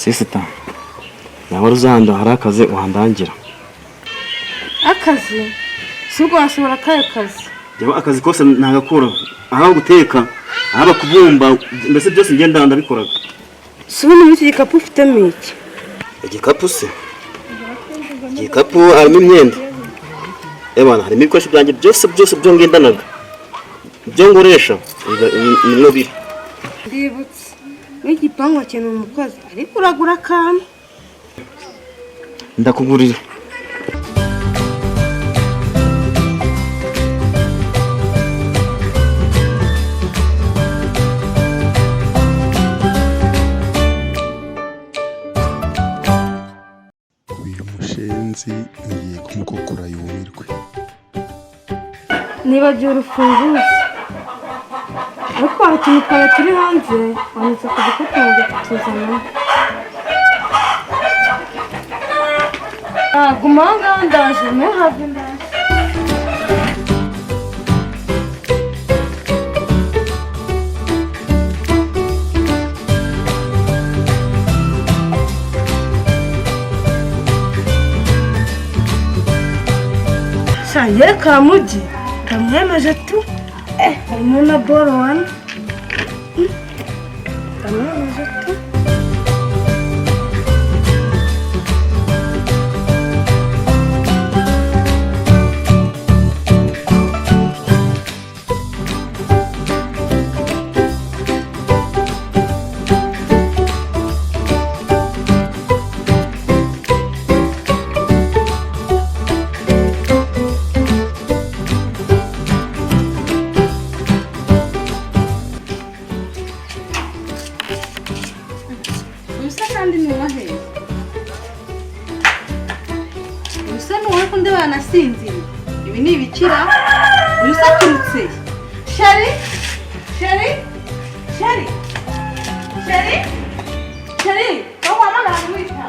Sister, nawe uzahanda hari akazi uhandangira. Akazi si ubwo washobora akahe kazi? Jyewe akazi kose ntagakora, aho guteka, haba kubumba, mbese byose ngenda ndabikoraga. Si ubundi muri iki gikapu ufitemo iki? Igikapu se? Igikapu harimo imyenda. Ebana, harimo ibikoresho byanjye byose byose byo ngendanaga, byo nkoresha, nimwo biri. Ndibutse muri iki gipangu hakeneye umukozi, ariko uragura akantu. Ndakugurira. Uyu mushenzi ngiye kumukokora yumirwe. Nibagiwe urufunguzo, ariko hari utuntu twawe turi hanze wanyuze ku gikapu ngo kutuzanamo. Guma aho ngaho, ndaje, ntuhave, ndaje. Sha ye Kamugi ndamwemeje tu, harimo na boro wani, ndamwemeje tu. Uyu se kandi ni uwaheye? Uyu se ni uwahe kundi banasinziriye? Ibi ni ibikira? Uyu se aturutse he? Chéri, chéri, chéri, chéri, chéri, wowe wahamagara nkamwitaba.